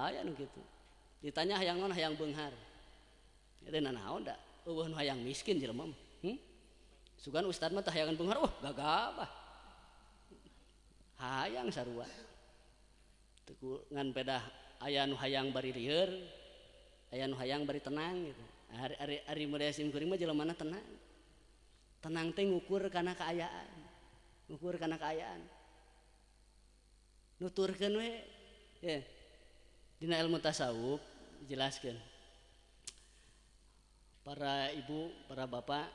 Aya nu kitu. Ditanya hayang naon hayang beunghar. Eta nanaon da? Eueuh nu hayang miskin jelema mah. Sugan ustad mah teh hayangan beunghar, wah gagabah. Hayang sarua. Teu ngan pedah aya nu hayang bari lieur, aya nu hayang bari tenang gitu. Ari ari ari sim kuring mah jelemana tenang. Tenang teh ngukur kana kaayaan. Ngukur kana kaayaan. Nuturkeun we. Ya. Dina ilmu tasawuf dijelaskeun. Para ibu, para bapak,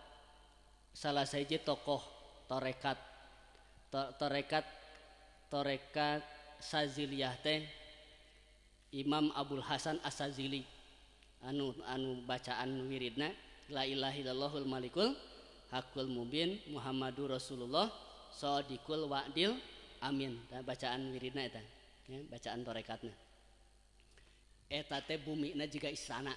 salah sahiji tokoh tarekat tarekat tarekat Saziliyah teh Imam Abul Hasan As-Sazili anu anu bacaan wiridna la ilaha illallahul malikul hakul mubin Muhammadur Rasulullah sadiqul wa'dil amin. Tah bacaan wiridna eta ya, bacaan tarekatna eta teh bumina jiga istana.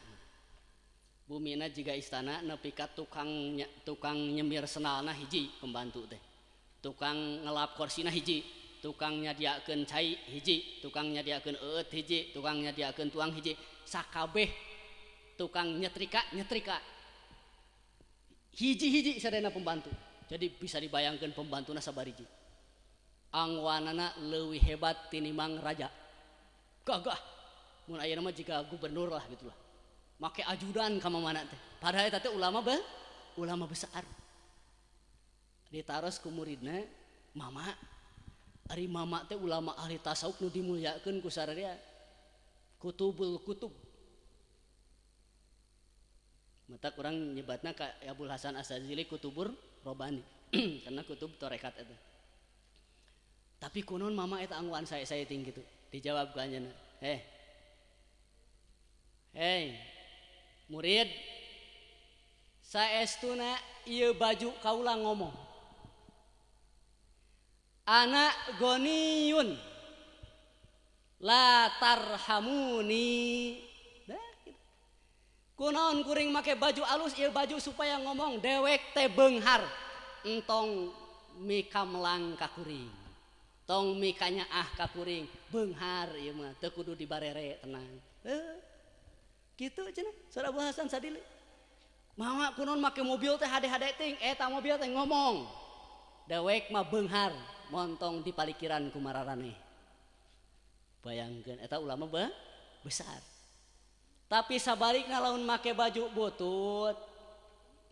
Bumina jiga istana nepi ka tukang tukang nyemir senalna hiji pembantu teh, tukang ngelap korsina hiji, tukang nyadiakeun cai hiji, tukang nyadiakeun eueut hiji, tukang nyadiakeun tuang hiji, sakabeh tukang nyetrika nyetrika hiji-hiji sadayana pembantu. Jadi bisa dibayangkeun pembantuna sabariji. Angwanana leuwih hebat tinimbang raja. Gagah. Mun ayeuna mah jiga gubernur lah gitulah. Make ajudan ka mamana teh. Padahal eta teh ulama ulama besar. Ditaros ku muridna, "Mama, ari mama teh ulama ahli tasawuf nu dimuliakeun ku sararea kutubul kutub." Mata kurang nyebatna ka Abul Hasan As-Sazili kutubur robani karena kutub tarekat eta. Tapi kunon mama eta angguan saya tinggi gitu. Dijawab ku anjeunna, "Heh. Hei, murid, saestuna ieu baju kaula ngomong. Ana goniyun la tarhamuni." Dah gitu. Kunaon kuring make baju alus ieu baju supaya ngomong dewek teh beunghar. Entong mika melang ka kuring. Tong mikanya ah ka kuring, beunghar ieu mah teu kudu dibarere tenang. Gitu cenah Saur Abu Hasan Sadili. Mama kunaon make mobil teh hade-hade ting, eta mobil teh ngomong. Dewek mah beunghar, montong di palikiran ku mararaneh. Bayangkeun eta ulama besar. Tapi sabalikna lamun make baju butut,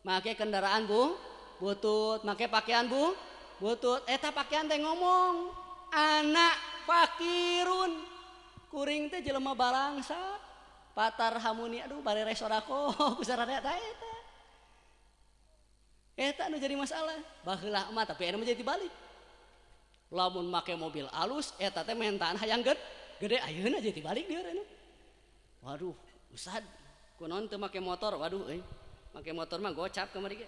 make kendaraan bu butut, make pakaian bu butut, eta pakaian teh ngomong, anak fakirun, kuring teh jelema balangsa. Patarhamuni, aduh barere sodako ku sararea tah eta. Eta nu jadi masalah. Baheula mah tapi eta mah jadi balik. Lamun make mobil alus eta teh mentaan hayang gede ayeuna jadi balik dieu anu. Waduh, ustad kunaon teu make motor? Waduh euy. Make motor mah gocap kamari ge.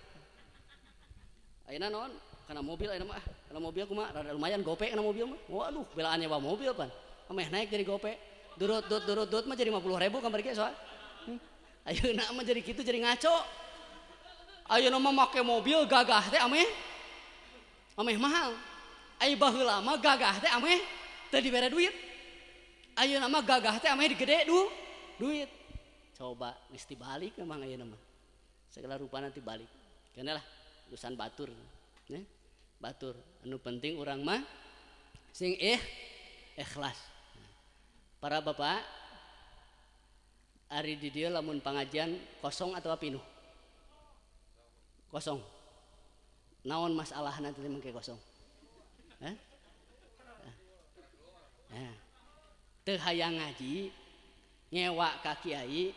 Ayeuna naon? Kana mobil ayeuna mah, kana mobil kumaha? Rada lumayan gope kana mobil mah. Waduh, belaan nyewa mobil pan. Ameh naik jadi gope. Durut dut durut dut mah jadi 50.000 kamari ge soal. Ayeuna mah jadi kitu jadi ngaco. Ayeuna mah make mobil gagah teh ameh ameh mahal. Ai baheula mah gagah teh ameh teu dibere duit. Ayeuna mah gagah teh ameh digede duit. Coba geus dibalik memang ayeuna mah. Segala rupa nanti balik. Keun lah urusan batur. Ya. Batur anu penting urang mah sing ikhlas. Para bapak, ari di dieu lamun pangajian kosong atau pinuh? Kosong. Naon masalahna teh mangke kosong? Hah? Nah. Teu hayang ngaji, nyewa ka kiai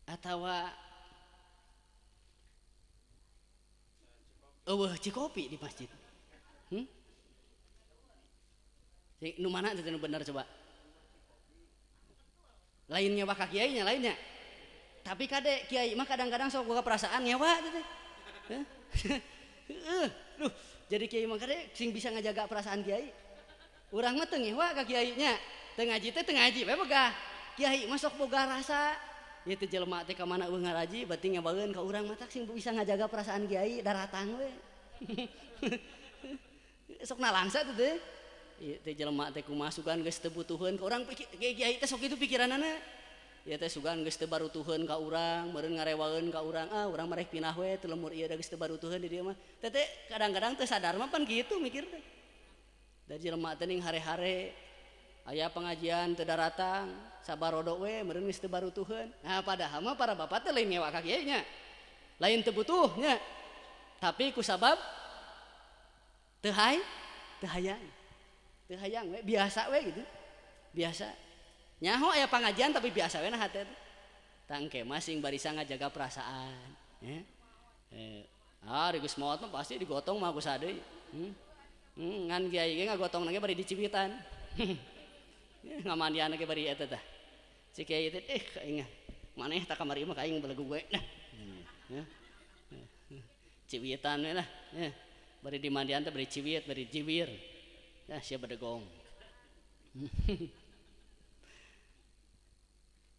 atawa eueuh cikopi di masjid. Nu mana teh nu bener coba? Lain nyewa ka kiainya lainnya. Tapi kade kiai mah kadang-kadang sok boga perasaan nyewa teh. Duh, jadi kiai mah kade sing bisa ngajaga perasaan kiai. Urang mah teu nyewa ka kiainya. Teu ngaji teh teu ngaji we boga. Kiai mah sok boga rasa. Ieu teh jelema teh ka mana eueuh ngaraji berarti ngebaeun ka urang mah sing bisa ngajaga perasaan kiai daratang we. Sok nalangsa teh teh. Ieu teh jelema teh kumaha sugan geus teu butuheun ka urang kiai teh sok kitu pikiranana. Ieu teh sugan geus teu barutuheun ka urang, meureun ngarewaeun ka urang, ah urang mah rek pindah we teu lemur ieu da geus teu barutuheun di dieu mah. Teh teh kadang-kadang teu sadar mah pan kitu mikir teh. Da jelema teh ning hare-hare aya pengajian teu daratang, sabarodo we meureun geus teu barutuheun. Nah padahal mah para bapak teh lain ngewa ka kiai nya. Lain teu butuh nya. Tapi ku sabab teu hayang. Teu hayang we, biasa we gitu. Biasa. Nyaho aya pangajian tapi biasa we na hate teh. Tangke mah sing barisa ngajaga perasaan, ya. Ari geus maot mah pasti digotong mah ku sadeui. Ngan kiai ge ngagotong ge bari diciwitan. Ngamandian ge bari eta tah. Si kiai teh aing maneh tak kamari mah ka aing belegug we nah. Ya. Ciwitan we lah, ya. Bari dimandian teh bari ciwit, bari jiwir. Nah, sia bedegong.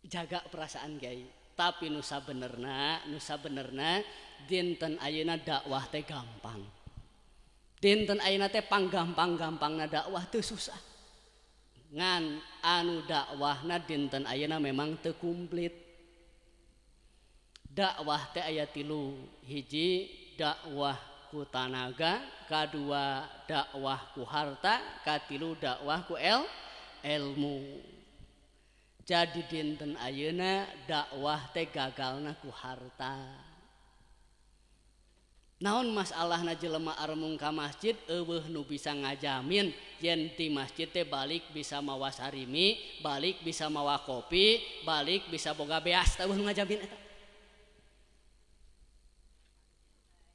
Jaga perasaan kiai. Tapi nusa benerna dinten ayeuna dakwah teh gampang. Dinten ayeuna teh panggampang-gampangna dakwah teu susah. Ngan anu dakwahna dinten ayeuna memang teu komplit. Dakwah teh aya tilu, hiji dakwah ku tanaga, kadua dakwah ku harta, katilu dakwah ku ilmu. Jadi dinten ayeuna dakwah teh gagalna ku harta. Naon masalahna jelema armung ka masjid eueuh nu bisa ngajamin yen ti masjid teh balik bisa mawa sarimi, balik bisa mawa kopi, balik bisa boga beas, teh eueuh nu ngajamin eta.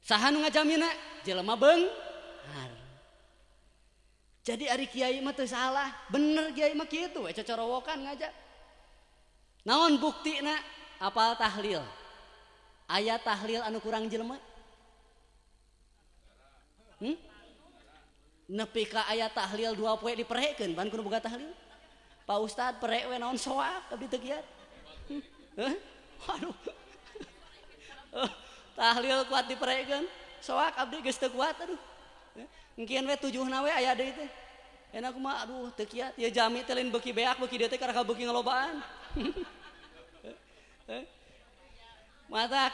Saha nu ngajaminna? Jelema beunghar. Jadi ari kiai mah teu salah, bener kiai mah kitu we cocorowokan ngajak. Naon buktina? Apal tahlil. Aya tahlil anu kurang jelema? Nepi ka aya tahlil 2 poe diperekeun ban kudu boga tahlil. Pak Ustad perek we naon soak abdi teu kiat. Waduh. Tahlil kuat diperekeun, soak abdi geus teu kuat aduh. Engkeun we tujuhna we aya deui teh. Enak mah aduh teu kiat, ieu jami teh lain beuki beak beuki dieu teh karaka beuki ngalobaan. Matak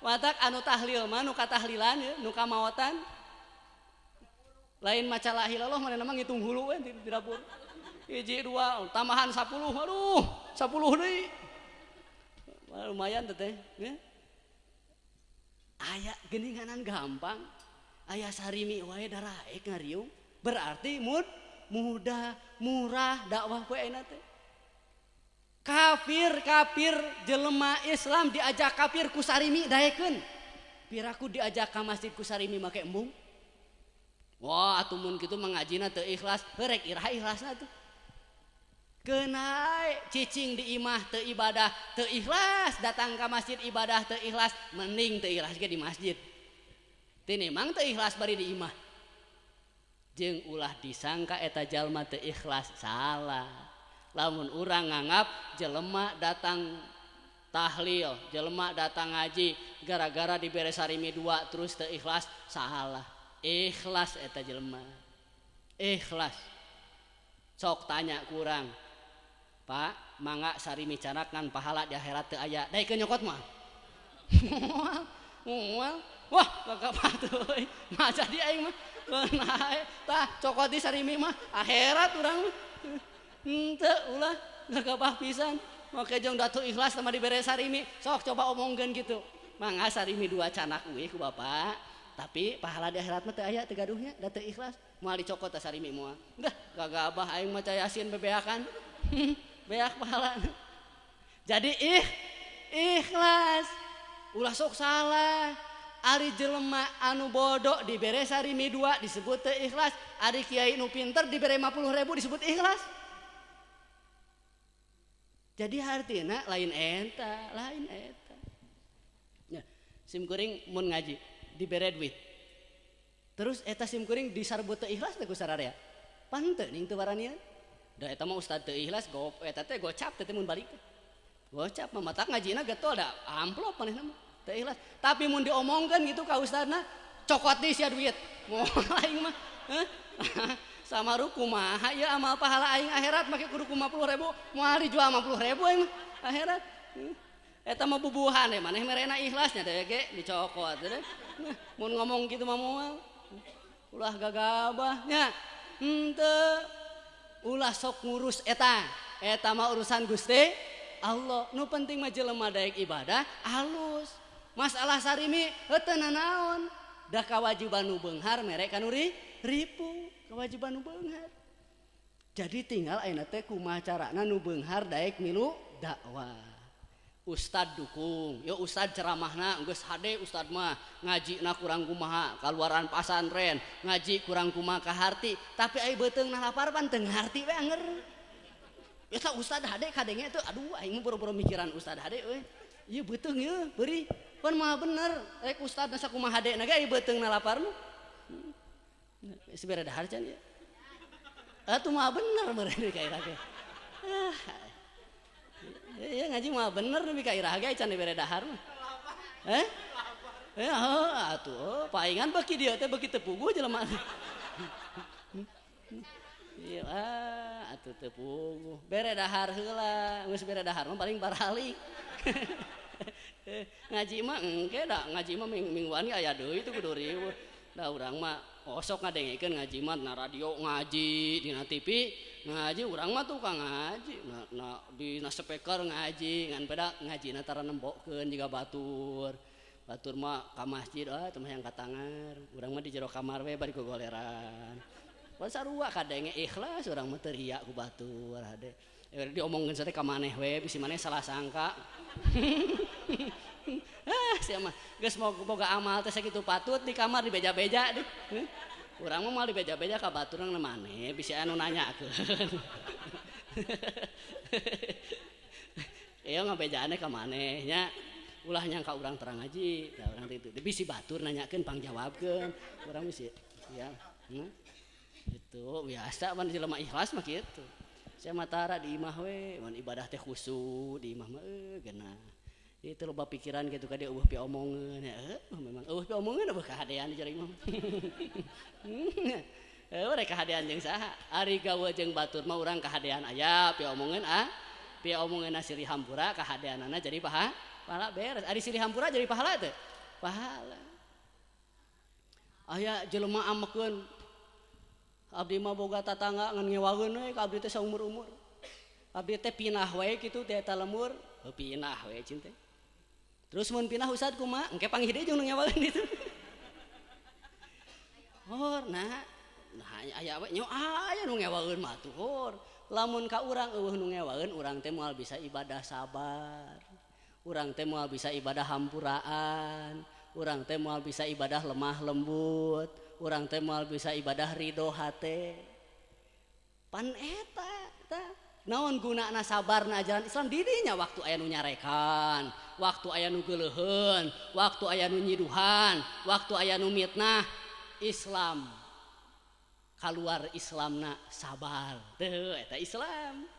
matak anu tahlil mah nu katahlilan ya, nu kamaotan. Lain maca la ilaha illallah manehna mah ngitung hulu we di dapur. 1 2 tambahan 10, aduh 10 deui. Lumayan teh ya. Aya geuninganan gampang. Aya sarimi wae daraek ngariung. Berarti mudah, murah dakwah poe ayeuna teh. Kafir jelema Islam diajak kafir ku sarimi daekeun. Piraku diajak ka masjid ku sarimi make embung. Wah, atuh mun kitu mah ngajina teu ikhlas, rek iraha ikhlasna tuh. Keunai cicing di imah teu ibadah, teu ikhlas, datang ka masjid ibadah teu ikhlas, mending teu ikhlas ge di masjid. Tinimbang teu ikhlas bari di imah. Jeung ulah disangka eta jalma teu ikhlas, salah. Lamun urang nganggap jelema datang tahlil, jelema datang ngaji gara-gara dibere sarimi 2 terus teu ikhlas, salah. Ikhlas eta jelema. Ikhlas. Sok tanya kurang. Pak, mangga sarimi canak ngan pahala di akhirat teu aya. Daekeun nyokot mah. Moal. Wah, bakal patuh. Mah jadi aing mah. Nah, tah cokot di sarimi mah akhirat urang mah. Henteu ulah gagabah pisan. Make jeung datu ikhlas sama dibere sarimi. Sok coba omongkeun kitu. Mangga sarimi 2 canak euy ku bapak. Tapi pahala di akhirat mah teu aya teu gaduhnya, da teu ikhlas. Moal dicokot tah sarimi moal. Dah gagabah aing mah yasin bebeakan. Beak pahala. Jadi ikhlas. Ulah sok salah. Ari jelema anu bodoh dibere sarimi 2 disebut teu ikhlas. Ari kiai nu pinter dibere 50.000 disebut ikhlas. Jadi hartina lain eta, lain eta. Ya, sim kuring mun ngaji dibere duit. Terus eta sim kuring disarbut teu ikhlas teh ku sararea. Pan teu ning teu waranian. Da eta mah ustad teu ikhlas gop eta teh gocap teh mun balik teh. Gocap mah matak ngajina getol da amplop manehna mah teu ikhlas. Tapi mun diomongkeun gitu ka ustadna cokot deui sia duit. Moal aing mah. Hah? Samaru kumaha ieu amal pahala aing akhirat make kudu 50.000 moal dijual 50.000 aing akhirat. Eta mah bubuhan we maneh merena ikhlasnya teh ge dicokot teh. Mun ngomong kitu mah moal. Ulah gagabah nya. Henteu ulah sok ngurus eta. Eta mah urusan Gusti Allah. Nu penting mah jelema daek ibadah alus. Masalah sarimi heuh nanaon. Da kawajiban nu beunghar mere ka nu ripu, kewajiban nu beunghar. Jadi tinggal ayeuna teh kumaha carana nu beunghar daek milu dakwah. Ustad dukung, yo ustad ceramahna geus hade ustad mah ngajina kurang kumaha kaluaran pasantren, ngaji kurang kumaha kaharti, tapi ai beuteungna lapar pan teu ngarti we anger. Eta ustad hade kadenge teu aduh aing mah boro-boro mikiran ustad hade we. Ieu beuteung ieu beurih. Pan mah bener rek ustadna sakumaha hadena ge ai beuteungna lapar mah. Geus bere dahar can ieu. Atuh mah bener meureun ka ira ge. Ah. Iya ngaji mah bener nepi ka iraha ge can dibere dahar mah. Eh? Heuh atuh paingan beuki dieu teh beuki teu puguh jelema. Iya atuh teu puguh. Bere dahar heula, geus bere dahar mah paling baralik. Ngaji mah engke da ngaji mah mingguan ge aya deui teu kudu riweuh. Da urang mah osok ngadengekeun ngaji mah na radio ngaji, dina TV ngaji urang mah tukang ngaji, na di na speaker ngaji, ngan beda ngajina tara nembokeun jiga batur. Batur mah ka masjid ah teu mah yang katangar, urang mah di jero kamar we bari gogoleran. Pan sarua kadenge ikhlas urang mah teu ria ku batur hade. Diomongkeun sate ka maneh we bisi maneh salah sangka. Ah sia mah geus boga amal teh sakitu patut di kamar dibeja-beja deh. Urang mah moal dibeja-beja ka batur nang maneh bisi anu nanyakeun. Ieu ngabejaanna ka maneh nya. Ulah nyangka urang terang ngaji, da urang teh itu bisi batur nanyakeun pangjawabkeun. Urang bisi ya. Itu biasa pan jelema ikhlas mah kitu. Sia mah tara di imah we, mun ibadah teh khusyuk di imah mah geunah. Itu loba pikiran gitu ka dia eueuh piomongeun ya, memang eueuh piomongeun eueuh kahadean di jero imah. Heuh rek kahadean jeung saha? Ari gawe jeung batur mah urang kahadean aya piomongeun ah. Piomongeunna silih hampura kahadeanana jadi pahala beres. Ari silih hampura jadi pahala teu? Pahala. Aya jelema amekeun abdi mah boga tatangga ngan ngewaeun we ka abdi teh saumur-umur. Abdi teh pinah we kitu teh eta lemur, pinah we cing teh. Terus mun pinah ustad kumaha? Engke panggih deui jeung nu ngewaeun ditu. Hor nah, aya we nyo aya nu ngewaeun mah atuh hor. Lamun ka urang eueuh nu ngewaeun urang teh moal bisa ibadah sabar. Urang teh moal bisa ibadah hampuraan, urang teh moal bisa ibadah lemah lembut, urang teh moal bisa ibadah ridho hate. Pan eta tah naon gunana sabarna ajaran Islam didinya waktu aya nu nyarekan, waktu aya nu geuleuheun, waktu aya nu nyiduhan, waktu aya nu mitnah, Islam kaluar Islamna sabar. Teu eta Islam.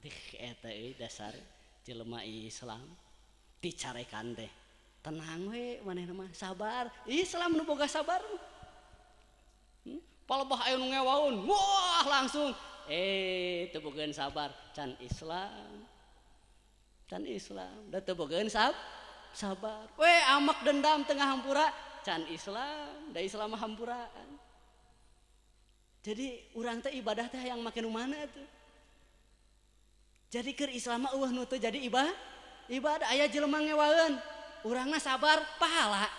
Deh eta euy dasar jelema Islam dicarekan teh. Tenang we manehna mah sabar. Islam nu boga sabar. Palebah aya nu ngewaeun, wah langsung teu bogaeun sabar, can Islam. Can Islam, da teu bogaeun sabar. We amak dendam tengah hampura, can Islam, da Islam mah hampuraan. Jadi urang teh ibadah teh hayang make nu mana tuh? Jadi keur Islam mah eueuh nu teu jadi ibadah aya jelema ngewaeun, urangna sabar pahala.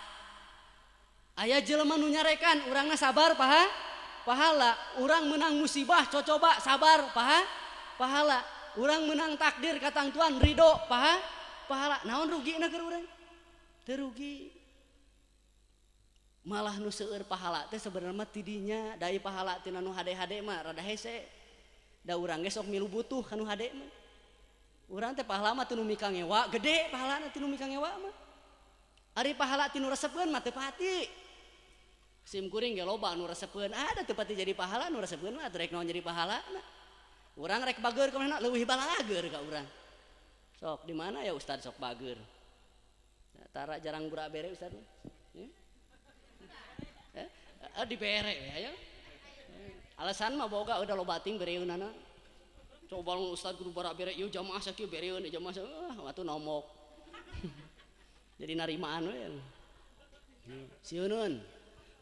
Aya jelema nu nyarekan, urangna sabar pahala. Urang menang musibah cocoba sabar pahala. Urang menang takdir katangtuan ridho pahala. Naon rugina keur urang? Teu rugi. Malah nu seueur pahala teh sebenarnya mah tidinya dai pahala tina nu hade-hade mah rada hese. Da urang ge sok milu butuh ka nu hade mah. Urang teh pahala mah teu nu mika ngewa, gede pahalana teu nu mika ngewa mah. Ari pahala tinu resepeun mah teu pati. Sim kuring ge loba nu resepeun, ada teu pati jadi pahala nu resepeun mah rek naon jadi pahalana. Urang rek bageur ka manehna leuwih balageur ka urang. Sok di mana ya ustad sok bageur. Tara jarang burak bere ustad mah. Dibere we aya. Alasan mah boga udah loba ting bereunana. Coba lu ustad kudu bara bere ieu jamaah sakieu bereun jamaah ah atuh nomok. Jadi narimaan we. Sieuneun.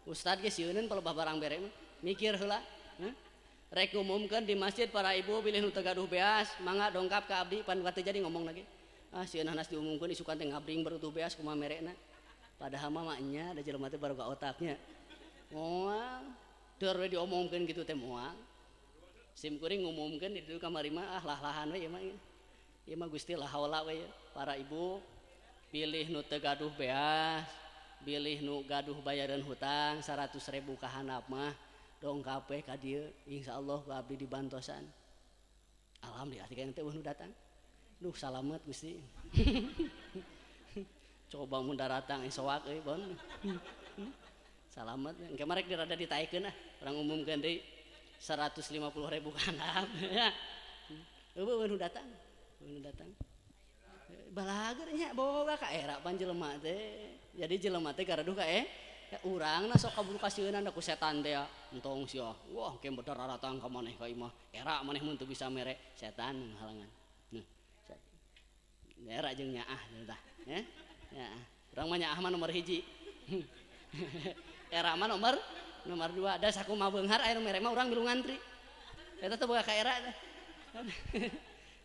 Ustad ge sieuneun palebah barang bere mah. Mikir heula. Rek ngumumkeun di masjid para ibu bilih nu teu gaduh beas mangga dongkap ka abdi pan teu jadi ngomong lagi. Ah sieun hanas diumumkeun isukan teh ngabring baru tuh beas kumaha merekna. Padahal mah nya da jelema teh baru ka otaknya. Moal deur we diomongkeun kitu teh moal. Sim kuring ngumumkeun di ditu kamari mah ah lah-lahan we ieu mah. Ieu mah Gusti la haula we para ibu pilih nu teu gaduh beas, bilih nu gaduh bayaran hutang 100.000 ka handap mah dongkap we ka dieu insyaallah ku abdi dibantosan. Alhamdulillah teh teh nu datang. Duh salamet Gusti. Coba mun daratang soak euy bon. Salamet engke marek dirada ditaekeun ah urang umumkeun deui 150.000 ka handap ya. Eueuh nu datang. Nu datang. Balager nya boga ka era pan jelema teh. Jadi jelema teh garaduh ka urangna sok kaburu kasieunana ku setan teh ya. Entong sia. Wah, ke bedar datang ka maneh ka imah. Era maneh mun teu bisa mere setan halangan. Nah. Era jeung nyaah tah, ya. Nyaah. Urang mah nyaah mah nomor 1. Era mah nomor 2. Da sakumaha beunghar aya nu mere mah urang milu ngantri. Eta teh boga ka era teh.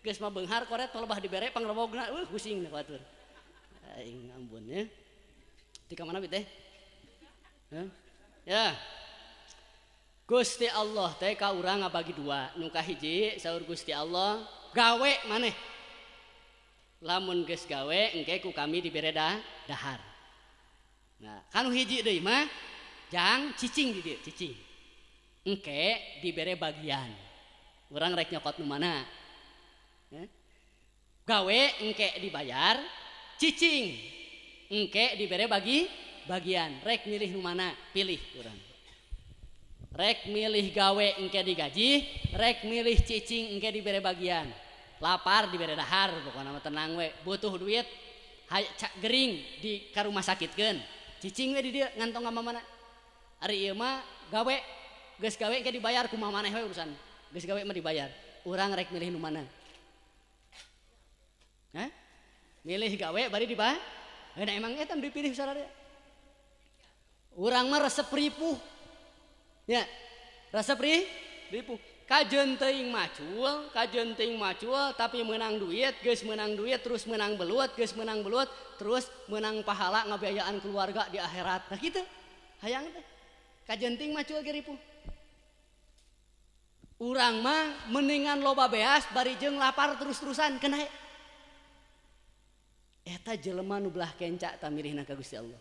Geus mah beunghar koret tolebah dibere pangrobogna pusing na batur. Aing ampun ya. Di ka mana teh? Hah? Ya. Gusti Allah teh ka urang ngabagi dua. Nu kahiji saur Gusti Allah gawe maneh. Lamun geus gawe engke ku kami dibere dahar. Nah, kanu hiji deui mah jang cicing di dieu, cicing. Engke dibere bagian. Urang rek nyokot nu mana? Gawe engke dibayar, cicing engke dibere bagian. Rek milih nu mana? Pilih urang. Rek milih gawe engke digaji, rek milih cicing engke dibere bagian. Lapar dibere dahar, pokokna mah tenang we. Butuh duit, cak gering di ka rumah sakitkeun. Cicing we di dieu ngantong ka mana? Ari ieu mah gawe, geus gawe engke dibayar kumaha maneh we urusan. Geus gawe mah dibayar. Urang rek milih nu mana? Hah? Milih gawe bari dibayar? Nah, emang eta dipilih sararea. Urang mah resep ripuh. Ya, resep ripuh. Kajeun teuing macul, tapi menang duit, geus menang duit, terus menang belut, geus menang belut, terus menang pahala ngabiayaan keluarga di akhirat. Nah kitu. Hayang teh. Kajeun teuing macul ge ripuh. Urang mah mendingan loba beas bari jeung lapar terus-terusan kena. Eta jelema nu belah kenca tamirihna ka Gusti Allah.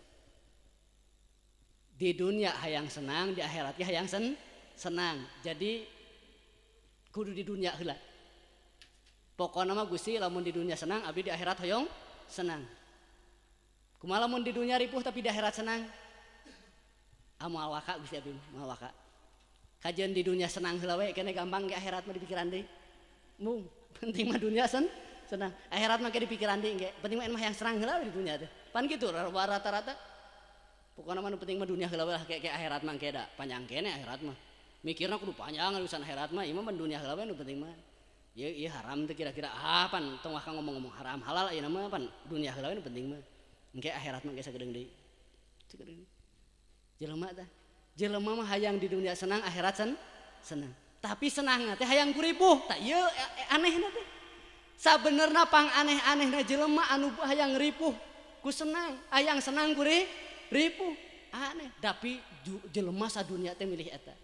Di dunia hayang senang, di akhirat ge hayang senang. Jadi kudu di dunia heula. Pokona mah Gusti lamun di dunia senang, abdi di akhirat hoyong senang. Kumaha lamun di dunia ripuh tapi di akhirat senang? Ah moal waka Gusti abdi moal waka. Kajeun di dunia senang heula we kene gampang ge akhirat mah dipikiran deui. Mung penting mah dunia senang. Akhirat mah ke dipikiran deui ge. Penting mah yang senang heula di dunia teh. Pan kitu rata-rata. Pokona mah nu penting mah dunia heula we lah ke akhirat mah ke da panjang kene akhirat mah. Mikirna kudu panjang urusan akhirat mah, ieu mah dunia heula we nu penting mah. Ieu ieu haram teh kira-kira ah pan tong waka ngomong-ngomong haram halal ayeuna mah pan dunia heula we nu penting mah. Engke akhirat mah ge sagedeung deui. Sagedeung. Jelema teh. Jelema mah hayang di dunia senang, akhirat senang. Tapi senangna teh hayang ku ripuh. Tah ieu anehna teh. Sabenerna pang aneh-anehna jelema anu hayang ripuh ku senang, hayang senang ku ripuh. Aneh, tapi jelema sadunia teh milih eta.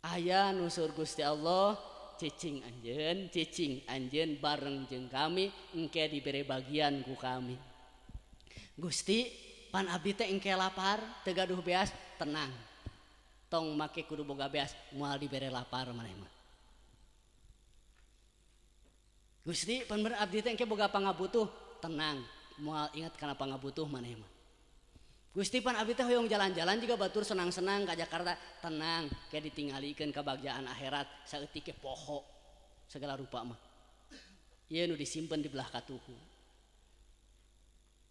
Aya nu sur Gusti Allah cicing anjeun bareng jeung kami engke dibere bagian ku kami. Gusti pan abdi teh engke lapar teu gaduh beas tenang. Tong make kudu boga beas moal dibere lapar maneh mah. Gusti pan bener abdi teh engke boga pangabutuh tenang moal ingat kana pangabutuh maneh mah. Gusti pan abdi teh hoyong jalan-jalan juga batur senang-senang ka Jakarta tenang ke ditinggalikeun kabagjaan akhirat saeutik ke poho segala rupa mah. Ieu nu disimpen di belah katuhu.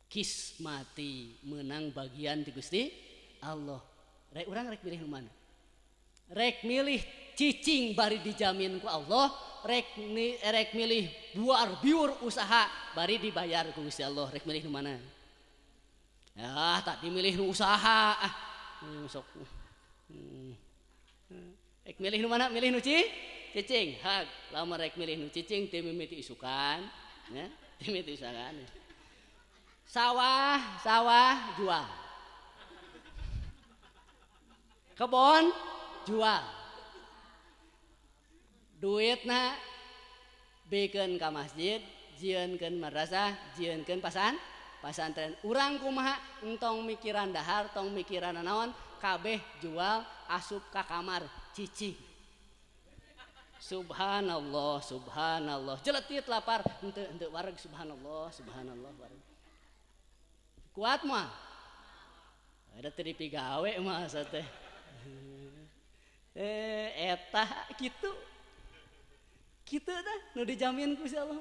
Kismati menang bagian di Gusti Allah. Rek urang rek pilih nu mana? Rek milih cicing bari dijamin ku Allah, rek milih buar biur usaha bari dibayar ku Gusti Allah, rek milih nu mana? Ah, tak dimilih nu usaha. Ah, sok. Rek milih nu mana? Milih nu cicing. Hag, lamun rek milih nu cicing teu mimiti isukan, ya, teu mimiti isukan. Sawah, sawah jual. Kebon jual. Duitna bikeun ka masjid, jieunkeun madrasah, jieunkeun pasantren. Urang kumaha entong mikiran dahar, tong mikiran naon, kabeh jual asup ka kamar cicing. Subhanallah, subhanallah. Jeletit lapar, henteu henteu wareg subhanallah, subhanallah wareg. Kuat mah. Ada teu dipigawe mah teh. Eta kitu. Kitu tah nu dijamin ku si Allah.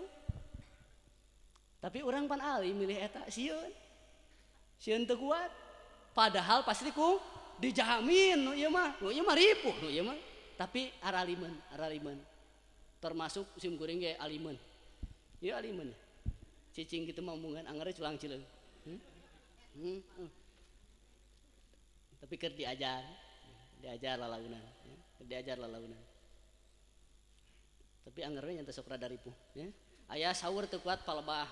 Tapi urang pan ali milih eta sieun. Sieun teu kuat. Padahal pasti ku dijamin nu ieu mah, nu ieu mah ripuh nu ieu mah. Tapi aralimeun, aralimeun. Termasuk sim kuring ge alimeun. Ieu alimeun. Cicing kitu mah omongan angere culang cileung. Tapi keur diajar, diajar lalaunan, ya. Diajar lalaunan. Tapi anger we nyata sok rada ripuh, ya. Aya sahur teu kuat palebah.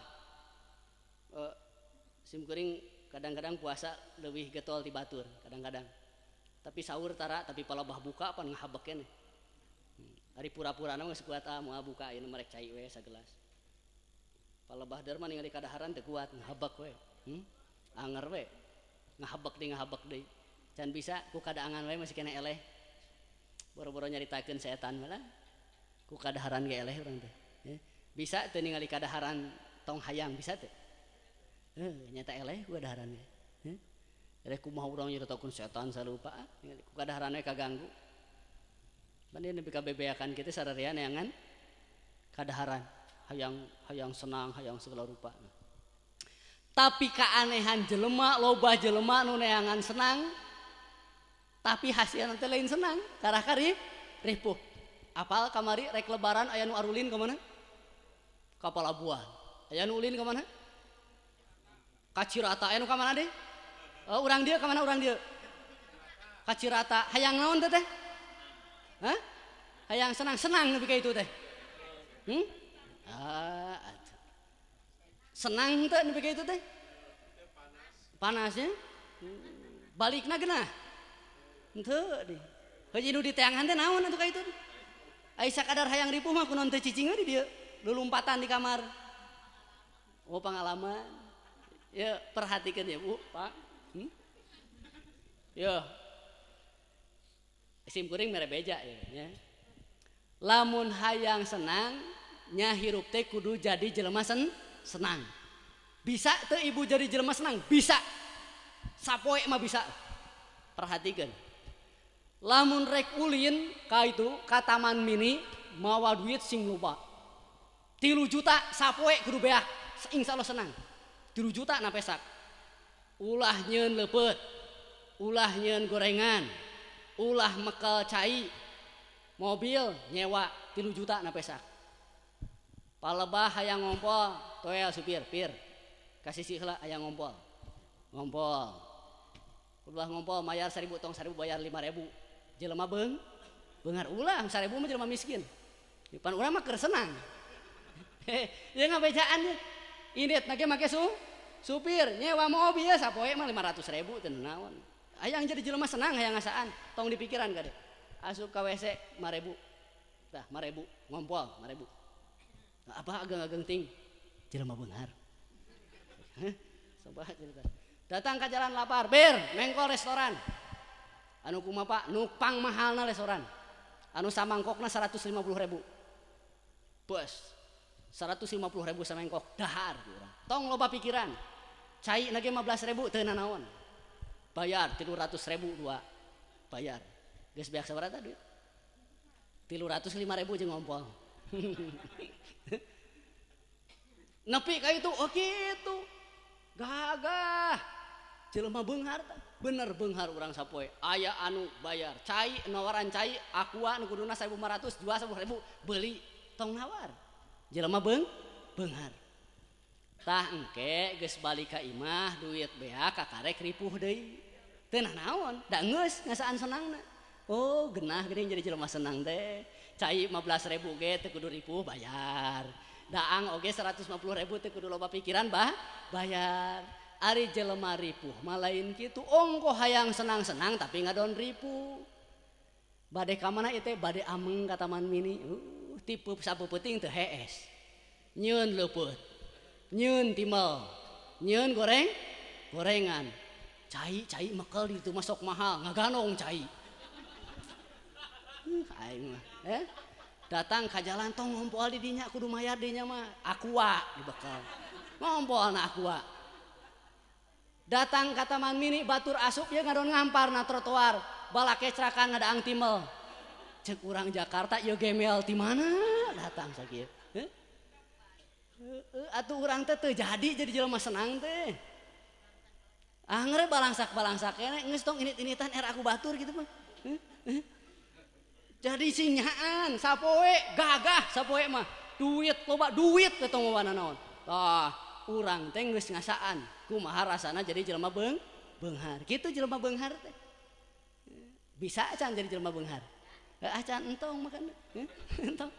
Sim kuring kadang-kadang puasa leuwih getol ti batur, kadang-kadang. Tapi sahur tara, tapi palebah buka pan ngahabek keneh. Ari pura-purana geus kuat ah moal buka ayeuna marek cai we sagelas. Palebah der mah ningali kadaharan teu kuat ngahabek we. Anger we. Ngahabek deui. Can bisa ku kadaangan we masih kena eleh. Boro-boro nyaritakeun setan malah. Ku kadaharan ge eleh urang teh. Bisa teu ningali kadaharan tong hayang bisa teu? Nyata eleh ku kadaharan ge. Eleh kumaha urang nyaritakeun setan sarupa ningali ku kadaharan we kaganggu. Pan nepi ka bebeakan kitu sararea neangan kadaharan, hayang senang, hayang segala rupa. Tapi keanehan jelema, loba jelema nu neangan senang, tapi hasilna teh lain senang, karah karib ripuh. Apal kamari rek lebaran aya nu arulin ka mana? Ka Palabuhan. Aya nu ulin ka mana? Ka Cirata. Aya nu ka mana deui? Oh, urang dieu ka mana urang dieu? Ka Cirata. Hayang naon teh teh? Hah? Hayang senang-senang nepi ka itu teh. Ah, senang teh nepi ka itu teh? Panasnya? Balikna geunah. Henteu deui. Heuji nu diteangan teh naon atuh ka itu? Ai sakadar hayang ripuh mah kunaon teu cicing we di dieu, lulumpatan di kamar. Oh, pengalaman. Ya, perhatikan ya, Bu, Pak. Ya. Sim kuring mere beja ya. Lamun hayang senang, nya hirup teh kudu jadi jelema senang. Bisa teu ibu jadi jelema senang? Bisa. Sapoe mah bisa. Perhatikan. Lamun rek ulin ka itu ka taman mini mawa duit sing loba. 3 juta sapoe kudu beak, insyaallah senang. 3 juta na pesak. Ulah nyeun leupeut, ulah nyeun gorengan, ulah mekel cai, mobil nyewa 3 juta na pesak. Palebah hayang ngompol, toel supir, pir. Kasih sih heula hayang ngompol. Ngompol. Ulah ngompol mayar 1000 tong 1000 bayar 5000. Jelema beungar ulah 1000 mah jelema miskin. Pan urang mah keur senang. Ya ngabejaan ye. Indit na ge make supir nyewa mobil sapoe mah 500.000 teu naon. Hayang jadi jelema senang hayang ngasaan, tong dipikiran kade. Asup ka WC 5000. Tah 5000 ngompol 5000. Nah, apa ageng-ageng ting jelema beunghar. Coba cerita. Datang ke jalan lapar, bir, mengkol restoran. Anu kumaha Pak, nu pang mahalna restoran. Anu samangkokna 150.000. Bos, 150.000 samangkok dahar urang. Tong loba pikiran. Cai na ge 15.000 teu nanaon. Bayar 300.000 dua. Bayar. Geus beak sabaraha duit? 305.000 jeung ngompol. Nepi ka itu, oh kitu. Gagah. Jelema beunghar tah. Bener beunghar urang sapoe. Aya anu bayar cai, nawaran cai, aqua nu kuduna 1.500 jual 10.000, beuli tong nawar. Jelema beunghar. Tah engke geus balik ka imah duit beak kakarek ripuh deui. Teu naon, da geus ngasaan senangna. Oh, genah geuning jadi jelema senang teh. Cai 15.000 ge teu kudu ripuh bayar. Daang oge 150.000 teu kudu loba pikiran bah bayar. Ari jelema ripuh mah lain kitu. Ongkoh hayang senang-senang tapi ngadon ripuh. Bade ka mana ieu teh? Bade ameng ka Taman Mini. Tipe sapeupeting teu hees. Nyieun leupeut. Nyieun timel. Nyieun gorengan. Cai mekel di itu masuk mahal, ngaganong cai. Aing mah, Datang ka jalan tong ngompol di dinya kudu mayar dinya mah aqua dibekal. Ngompolna aqua. Datang ka Taman Mini batur asup ya ngadon ngampar na trotoar, balakecrakan ngadaang timel. Cek urang Jakarta ieu gemel ti mana datang sakieu. Atuh urang teh teu jadi jelema senang teh. Angger balangsak-balangsak kene geus tong init-initan er aku batur gitu mah. Jadi sinyaan sapoe gagah sapoe mah duit loba duit teh tong mawana naon. Tah urang teh geus ngasaan kumaha rasana jadi jelema beunghar. Kitu jelema beunghar teh. Bisa acan jadi jelema beunghar. Heuh acan entong makan. Entong.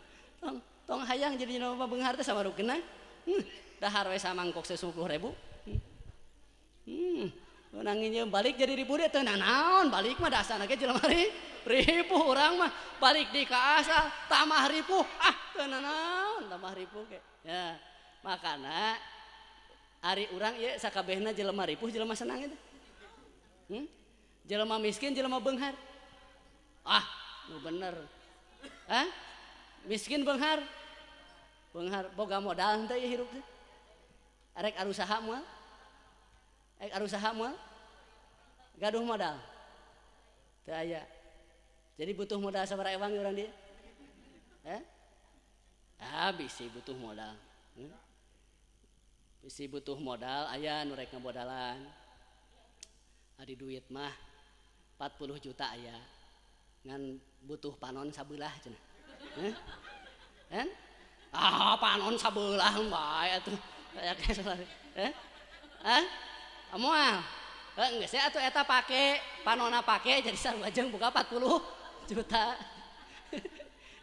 Tong hayang jadi jelema beunghar teh samarukna. Dahar we samangkok 10.000. Nangin balik jadi ribu deh teu nanaon balik mah dasarna ge jelema ribu urang mah balik di ka asal tambah ribu ah teu nanaon tambah ribu ge ya makana ari urang ieu sakabehna jelema ripuh jelema senang eta jelema miskin jelema beunghar ah nu bener hah miskin beunghar beunghar boga modal henteu ieu hirup teh arek arusaha moal arek arusaha moal gaduh modal teu aya. Jadi butuh modal sabaraha ewang urang dieu? Ah bisi butuh modal. Bisi butuh modal aya nu rek ngamodalan. Ari duit mah 40 juta aya. Ngan butuh panon sabelah cenah. Heh? Ah panon sabelah bae atuh. Hah? Moal. Geus atuh eta pake, panona pake jadi sarua jeung boga 40 juta.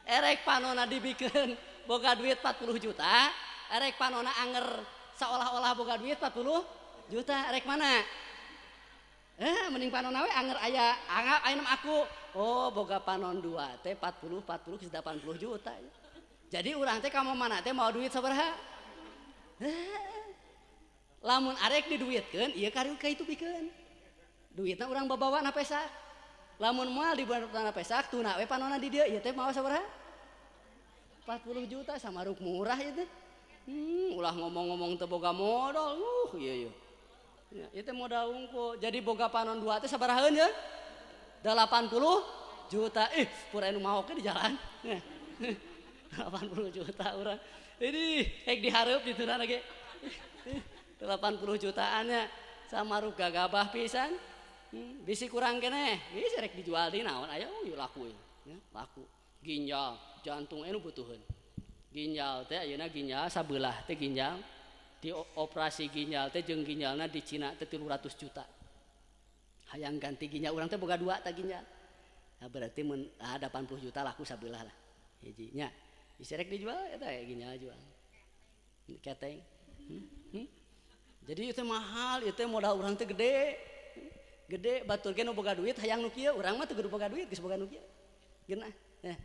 Erek panona dibikeun boga duit 40 juta, erek panona anger seolah-olah boga duit 40 juta, erek mana? Mending panona we anger aya, anggap aya aku. Oh, boga panon 2 teh 40 40 geus 80 juta. Jadi urang teh ka mana teh mau duit sabaraha? Lamun arek diduitkeun ieu ka itu bikeun. Duitna urang babawa na pesak. Lamun moal dibawa na pesak tuna we panona di dieu ieu teh mawa sabaraha? 40 juta samaruk murah ieu teh. Ulah ngomong-ngomong teu boga modal. Ieu ieu. Ya, ieu teh modal unggul. Jadi boga panon 2 teh sabarahaeun ye? 80 juta. Ih, pura nu maok di jalan. 80 juta urang. Ini hek dihareup diturana ge. 80 jutaannya sama ruga gabah pisan. Bisi kurang keneh, bisi rek dijual di naon aya oh laku ya, laku. Ginjal, jantung anu butuheun. Ginjal teh ayeuna ginjal sabelah teh ginjal di operasi ginjal teh jeung ginjalna di Cina teh 300 juta. Hayang ganti ginjal urang teh boga 2 tah ginjal. Nah, berarti mun 80 juta laku sabelah lah. Hiji nya. Bisi rek dijual eta ginjal jual. Keteng. Jadi itu mahal, itu modal urang teh gede. Gede batur ge nu boga duit hayang nu kieu, urang mah teu kudu boga duit geus boga nu kieu. Geunah. Nah.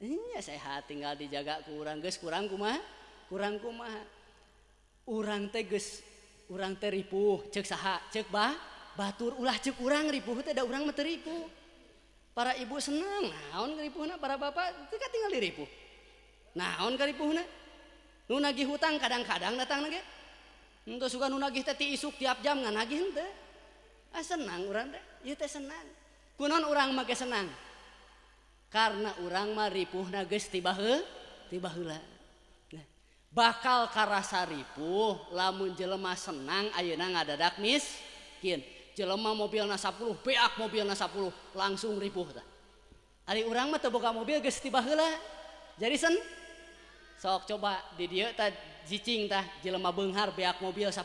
Nya sehat tinggal dijaga ku urang geus kurang kumaha? Kurang kumaha? Urang teh geus urang teh ripuh, ceuk saha? Ceuk bah batur ulah ceuk urang ripuh teh da urang mah teu ripuh. Para ibu senang, naon ripuhna, para bapak teu katingal diripuh. Naon karipuhna? Nu nagih hutang kadang-kadang datang ge. Henteu suka nu nagih teh ti isuk tiap jam nganagih henteu. Ah senang urang teh, ieu teh senang. Kunaon urang make senang? Karena urang mah ripuhna geus ti baheula. Nah, bakal karasa ripuh lamun jelema senang ayeuna ngadadak miskin. Jelema mobilna 10, beak mobilna 10, langsung ripuh tah. Ari urang mah teu boga mobil geus ti baheula. Jadi sen sok coba di dieu tah cicing tah jelema beunghar beak mobil 10.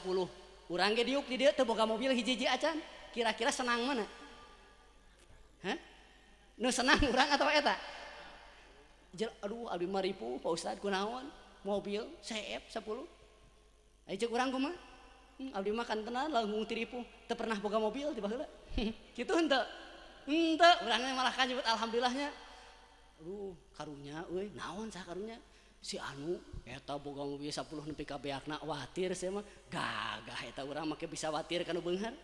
Urang ge diuk di dieu teu boga mobil hiji-hiji acan. Kira-kira senang mana? Hah? Nu senang urang atau eta? Aduh abdi mah ripuh Pak Ustad kunaon? Mobil CF 10. Ai ceuk urang kumaha? Abdi mah kan tenan langkung ti ripuh, teu pernah boga mobil ti baheula. Kitu henteu? Henteu, urang malah kan nyebut alhamdulillahnya. Aduh, karunya euy, naon sah karunya? Si anu eta boga mobil 10 nepi ka beakna watir sia mah. Gagah eta urang make bisa watir kana beunghar.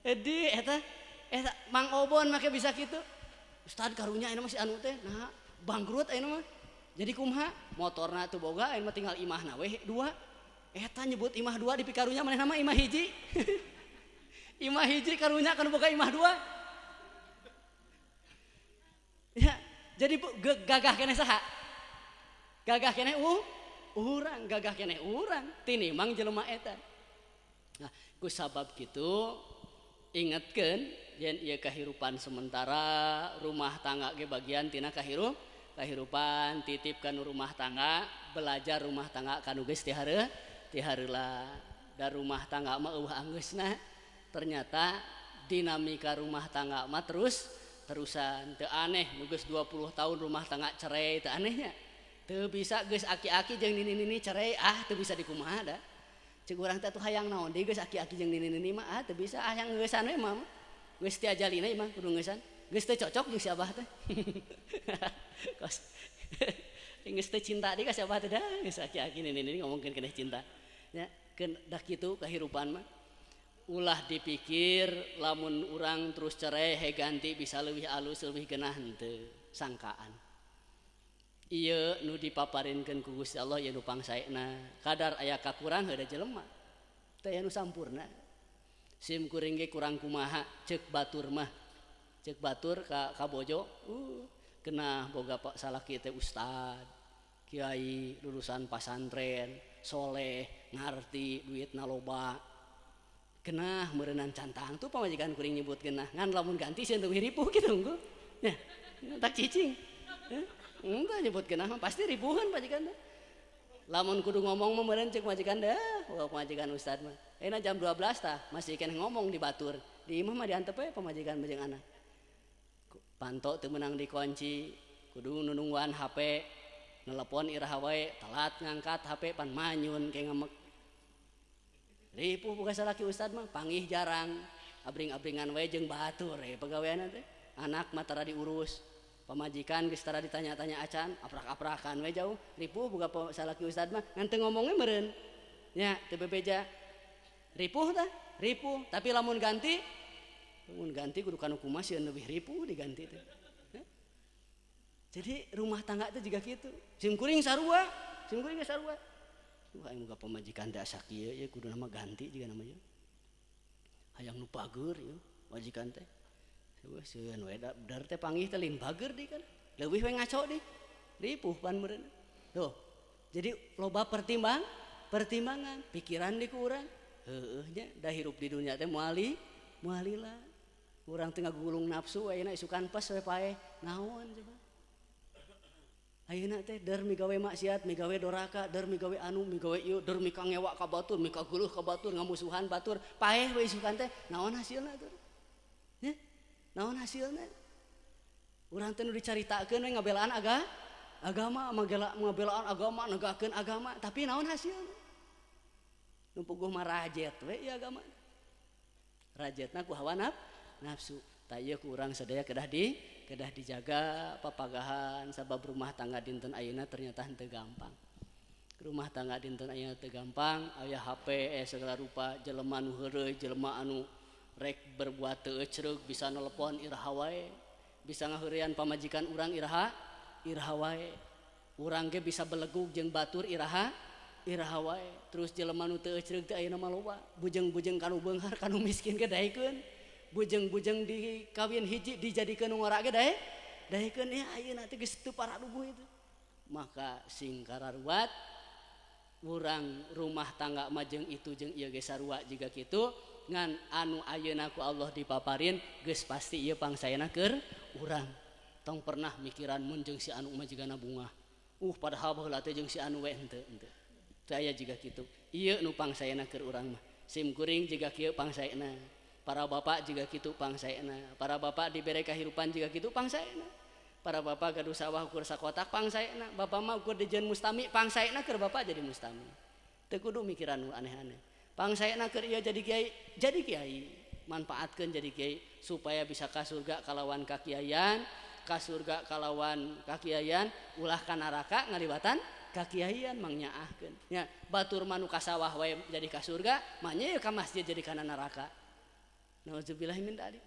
Edi eta eta Mang Obon make bisa kitu. Ustad karunya ayeuna mah si anu teh, nah bangkrut ayeuna mah. Jadi kumaha? Motorna teu boga ayeuna mah tinggal imahna we dua. Eta nyebut imah dua di pikarunya manehna mah imah hiji. Imah hiji karunya kan boga imah dua. Ya, jadi gagah keneh saha? Gagah keneh urang, gagah keneh urang tinimang jelema eta. Nah, ku sabab kitu ingetkeun yen ieu kahirupan sementara, rumah tangga ge bagian tina kahirupan, titip kanu rumah tangga, belajar rumah tangga kanu geus tihareula. Da rumah tangga mah eueuh anggeusna. Ternyata dinamika rumah tangga mah terusan teu aneh nu geus 20 tahun rumah tangga cerai teu anehnya. Teu bisa geus aki-aki jeung nini-nini cerai, ah teu bisa dikumaha da. Ceuk urang teh atuh hayang naon deui geus aki-aki jeung nini-nini mah, ah teu bisa, ah yang geusan we mah. Geus ti ajalina mah kudu ngeusan. Geus teu cocok jeung si abah teh. Kos geus teu cinta deui ka si abah teh dah, geus aki-aki nini-nini ngomongkeun keneh cinta. Nya, keun dah kitu kahirupan mah. Ulah dipikir lamun urang terus cerai he ganti bisa leuwih alus leuwih genah henteu sangkaan. Ieu nu dipaparinkeun ku Gusti Allah ieu nu pangsaena. Kadar aya kakurang heuda jelema. Teu aya nu sampurna. Sim kuring ge kurang kumaha ceuk batur mah. Ceuk batur ka bojo, genah boga pak salaki teh ustad, kiai lulusan pasantren, soleh, ngarti, duitna loba. Genah meureunnan cantang tuh pamajikan kuring nyebut genah ngan lamun ganti sieun leuwih ripuh kitu unggul. Nya, tak cicing. Henteu nyebut genah mah pasti ripuhan pamajikan teh. Lamun kudu ngomong mah meureun ceuk majikan dah, wah pamajikan ustad mah. Ayeuna jam 12 tah masih keneh ngomong di batur. Di imah mah diantep we pamajikan jeung anak. Panto teu meunang dikunci, kudu nunungguan HP, nelepon iraha wae, telat ngangkat HP pan manyun ke ngemek. Ripuh buka salaki ustad mah panggih jarang, abring-abringan wae jeung batur we pagaweanna teh. Anak mah tara diurus, pamajikan geus tara ditanya-tanya acan, aprak-aprakan we jauh. Ripuh buka salaki ustad mah ngan teu ngomongnya meureun. Nya teu bebeja. Ripuh tah, ripuh, tapi lamun ganti kudu kanu kumaha sieun leuwih ripuh diganti teh. Jadi rumah tangga teh juga kitu. Sim kuring sarua, sim kuring ge sarua. Duh aing boga pamajikan teh asa kieu ye kudu nama ganti jiga namanya. Hayang nu bager ieu majikan teh. Heueuh sieun we da dar teh panggih teh lain bager deui kan. Leuwih we ngaco deui. Ripuh pan meureun. Tuh. Jadi loba pertimbangan, pikiran di ku urang. Heueuh nya da hirup di dunia teh moal lila. Urang teh ngagulung nafsu ayeuna isukan pas we paeh. Naon coba? Ayeuna teh der migawe maksiat, migawe doraka, der migawe anu, migawe ieu, der mika ngewa ka batur, mika geuleuh ka batur, ngamusuhan batur, paeh we isukan teh, naon hasilna tuh? Nya? Naon hasilna? Urang teh nu dicaritakeun we ngabelaan agama, ngabelaan agama, negakeun agama, tapi naon hasilna? Nu puguh mah rajet we ieu agama. Rajetna ku hawa nafsu. Tah ieu ku urang sadaya kedah dijaga papagahan sabab rumah tangga dinten ayeuna ternyata henteu gampang. Rumah tangga dinten ayeuna teu gampang, aya HP segala rupa, jelema nu heureuy, jelema anu rek berbuat teu ecreug bisa nelepon iraha wae, bisa ngaheureyan pamajikan urang iraha wae. Urang ge bisa belegug jeung batur iraha wae. Terus jelema nu teu ecreug teh ayeuna mah loba, bujeng-bujeng kanu beunghar kanu miskin ge daekeun. Bujeng-bujeng di kawin hiji dijadikeun ngora ge daekeun ya ayeuna teh geus teu paraduguh itu. Maka sing kararuat Urang rumah tangga mah jeung itu jeung ieu ge sarua jiga kitu ngan anu ayeuna ku Allah dipaparin geus pasti ieu pangsaena keur urang. Tong pernah mikiran mun jeung si anu mah jigana bungah. Padahal baheula teh jeung si anu we henteu henteu. Teu aya jiga kitu. Ieu nu pangsaena keur urang mah. Sim kuring jiga kieu pangsaena. Para bapak jiga kitu pangsaena. Para bapak dibere kahirupan jiga kitu pangsaena. Para bapak gaduh sawah ukur sakotak pangsaena. Bapak mah ukur dijieun mustami pangsaena keur bapak jadi mustami. Teu kudu mikiran nu aneh-aneh. Pangsaena keur ieu jadi kiai, jadi kiai. Manfaatkeun jadi kiai supaya bisa ka surga kalawan kakiaian, ka surga kalawan kakiaian, ulah ka neraka ngaliwatan kakiaian mangnyaahkeun. Nya batur mah nu ka sawah wae jadi ka surga, mah nya ka masjid jadi kana neraka. Nauzubillah min dzalik.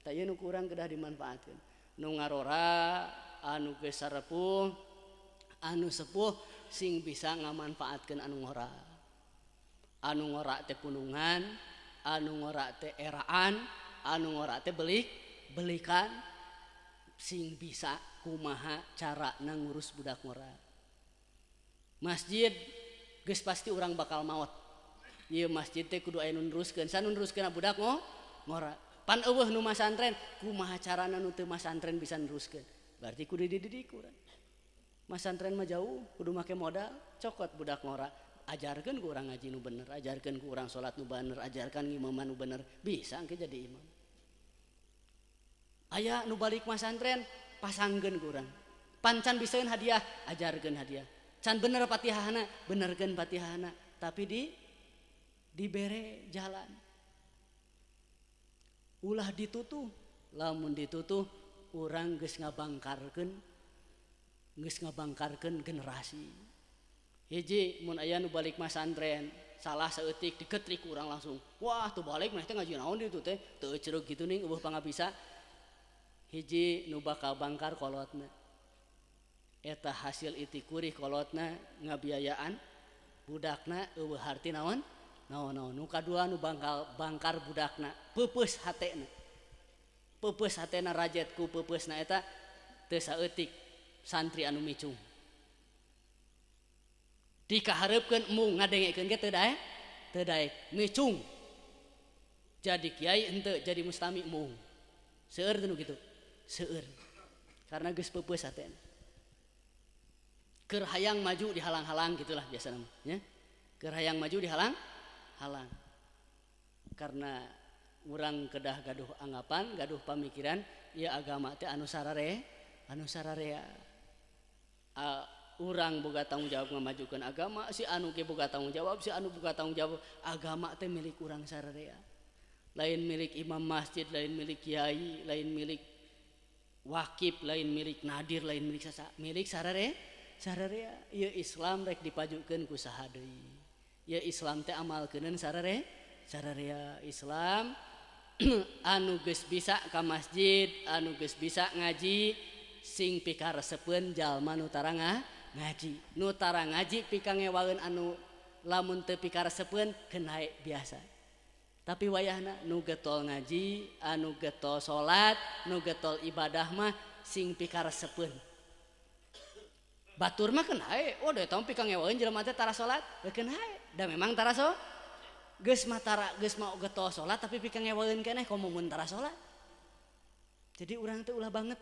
Tah ieu nu kurang kedah dimanfaatkeun. Nu ngarora, anu geus sarepuh, anu sepuh sing bisa ngamanfaatkeun anu ngora. Anu ngora teh punungan, anu ngora teh eraan, anu ngora teh belik, belikan sing bisa kumaha cara ngurus budak ngora. Masjid geus pasti urang bakal maot. Ieu masjid teh kudu aya nu neruskeun, sa nu neruskeun budak ngora. Pan eueuh nu masantren, kumaha carana nu teu masantren bisa neruskeun? Berarti kudu dididik urang. Masantren mah jauh, kudu make modal, cokot budak ngora. Ajarkeun ku urang ngaji nu bener, ajarkeun ku urang salat nu bener, ajarkan ngimaman nu bener, bisa engke jadi imam. Aya nu balik masantren, pasangkeun ku urang. Pan can bisaeun hadiah, ajarkeun hadiah. Can bener patihahana, benerkeun patihahana, tapi dibere jalan. Ulah ditutuh, lamun ditutuh urang geus ngabangkarkeun generasi. Hiji mun aya nu balik masantren salah saeutik diketrik urang langsung. Wah, teu balik maneh teh ngaji naon ditu teh? Teu cereg kitu ning eueuh pangabisa. Hiji nu bakal bangkar kolotna. Eta hasil itikurih kolotna ngabiayaan budakna eueuh harti naon? Naon-naon. Nu kadua nu bangkar budakna, peupeus hatena. Peupeus hatena rajet ku peupeusna eta teu saeutik santri anu micung. Dikahareupkeun embung ngadengekeun ge teu daek, teu daek, micung. Jadi kiai henteu, jadi mustami embung. Seueur teu nu kitu. Seueur. Karena geus peupeus hatena. Keur hayang maju dihalang-halang gitulah biasana mah nya. Keur hayang maju dihalang-halang. Karena urang kedah gaduh anggapan, gaduh pamikiran, ieu agama teh anu sarare, anu sararea. Urang boga tanggung jawab ngamajukeun agama, si anu ge boga tanggung jawab, si anu boga tanggung jawab, agama teh milik urang sararea. Lain milik imam masjid, lain milik kiai, lain milik wakif, lain milik nadir, lain milik sasa, milik sararea. Sararea ieu Islam rek dipajukeun ku saha deui. Ieu Islam teh amalkeuneun sararea, sararea Islam anu geus bisa ka masjid, anu geus bisa ngaji, sing pikaresepeun jalma nu tara ngaji. Nu tara ngaji pikangewaeun anu lamun teu pikaresepeun keun biasa. Tapi wayahna nu getol ngaji, anu getol salat, nu getol ibadah mah sing pikaresepeun. Batur mah keun hae, oh da eta mah pikangewaeun jelema teh tara salat, keun hae. Da memang tara so. Geus mah tara, geus mah getol salat tapi pikangewaeun keneh komo mun tara salat. Jadi urang teh ulah banget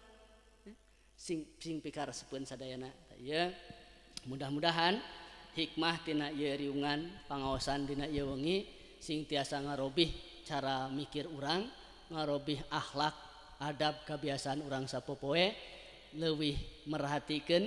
sing pikaresepeun sadayana. Ieu mudah-mudahan hikmah tina ieu riungan pangaosan dina ieu wengi sing tiasa ngarobih cara mikir urang, ngarobih akhlak, adab kebiasaan urang sapopoe, leuwih merhatikeun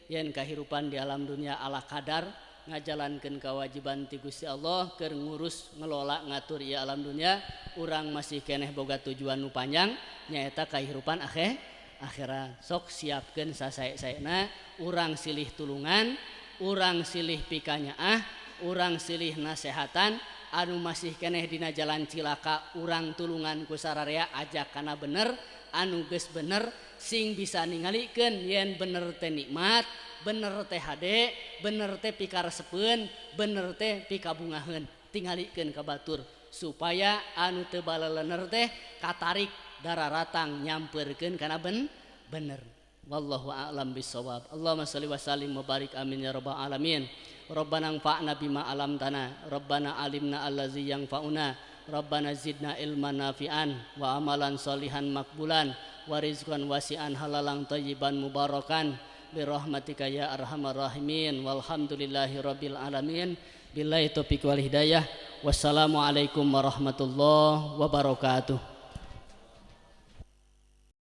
yen kahirupan di alam dunia ala kadar, ngajalankeun kewajiban ti Gusti Allah keur ngurus ngelola ngatur ieu alam dunia, urang masih keneh boga tujuan nu panjang nyaeta kahirupan akhirat. Sok siapkeun sasae-saena, urang silih tulungan, urang silih pikanyaah, urang silih nasehatan, anu masih keneh dina jalan cilaka urang tulungan ku sararea ajak kana bener, anu geus bener sing bisa ningalikeun yen bener teh nikmat, bener teh hade, bener teh pikaresepeun, bener teh pikabungaheun, tingalikeun ka batur supaya anu teu balelener teh katarik dararatang nyamperkeun kana bener. Wallahu a'lam bissawab. Allahumma shalli wa sallim wa barik amin ya rabbal alamin. Rabbana anfa'na bima 'allamtana, Rabbana alimna allazi yanfa'una, Rabbana zidna ilman nafi'an wa amalan sholihan makbulan wa rizqan wasi'an halalan thayyiban mubarakan bi rahmatika ya arhamar rahimin. Walhamdulillahi rabbil alamin. Billahi taufiq wal hidayah. Wassalamualaikum warahmatullahi wabarakatuh.